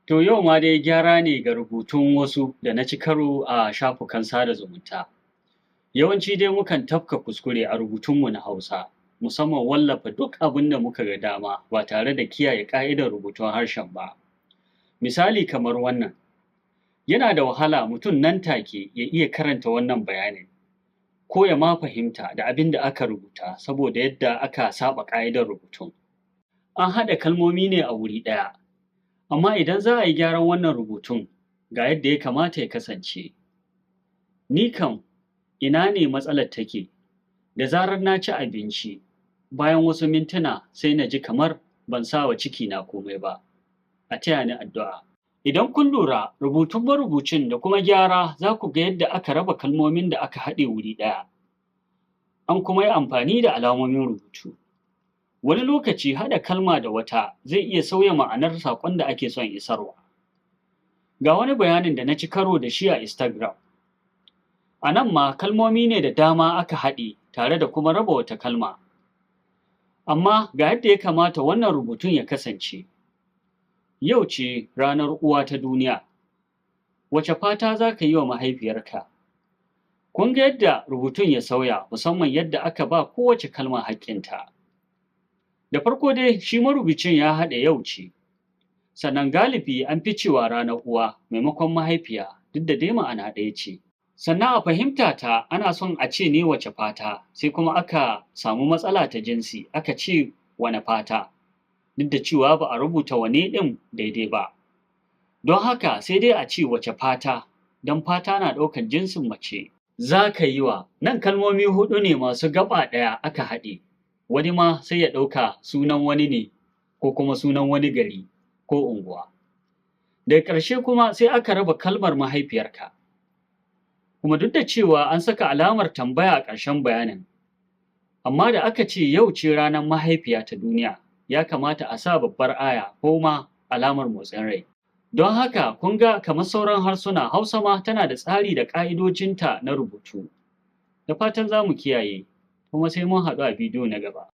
To yau ma dai gyara ne ga rubutun wasu da na ci karo a shafukan sada zumunta. Yawanci dai mukan tafka kuskure a rubutunmu na Hausa, musamman wallafa duk abin da muka ga dama ba tare da kiyaye ƙa'idar rubutun harshen ba. Misali kamar wannan, yana da wahala mutum nan take ya iya karanta wannan bayanin, ko ya ma fahimta da abin da aka rubuta saboda yadda aka saɓa ƙa'idar rubutun. An haɗa kalmomi ne a wuri ɗaya, amma idan za a yi gyaran wannan rubutun, ga yadda ya kamata ya kasance. Ni kam ina ne matsalar take? Da zarar na ci abinci, bayan wasu mintuna sai na ji kamar ban sa wa cikina komai ba. A taya ni addu'a. Idan kun lura, rubutun marubucin da kuma gyara, za ku ga yadda aka raba kalmomin da aka haɗe wuri ɗaya. An kuma yi amfani da alamomin rubutu. Wani lokaci haɗa kalma da wata zai iya sauya ma'anar saƙon da ake son isarwa. Ga wani bayanin da na ci karo da shi a Instagram. A nan ma kalmomi ne da dama aka haɗe tare da kuma raba wata kalma. Amma ga yadda ya kamata wannan rubutun ya kasance. Yau ce ranar uwa ta duniya. Wace fata za ka yi wa mahaifiyarka? Kun ga yadda rubutun ya sauya, musamman yadda aka ba kowace kalma haƙƙinta. Da farko dai shi marubucin ya haɗa yau ce, sannan galibi an fi cewa ranar uwa maimakon mahaifiya, duk da dai ma'ana ɗaya ce. Sannan a fahimta ta ana son a ce ne wace fata, sai kuma aka samu matsala ta jinsi, aka ce wane fata, duk da cewa ba a rubuta wane ɗin daidai ba. Don haka sai dai a ce wace fata, don fata na ɗaukar jinsin mace. Za ka yi wa, nan kalmomi huɗu ne masu gaɓa ɗaya aka haɗe, wani ma sai ya ɗauka sunan wani ne ko kuma sunan wani gari ko unguwa. Daga ƙarshe kuma sai aka raba kalmar mahaifiyarka. Kuma duk da cewa an saka alamar tambaya a ƙarshen bayanin, amma da aka ce yau ce ranar mahaifiya ta duniya, ya kamata a sa babbar aya ko ma alamar motsin rai. Don haka kun ga kamar sauran harsuna, Hausa ma tana da tsari da ƙa'idojinta na rubutu. Da fatan za mu kiyaye, kuma sai mun haɗu a bidiyo na gaba.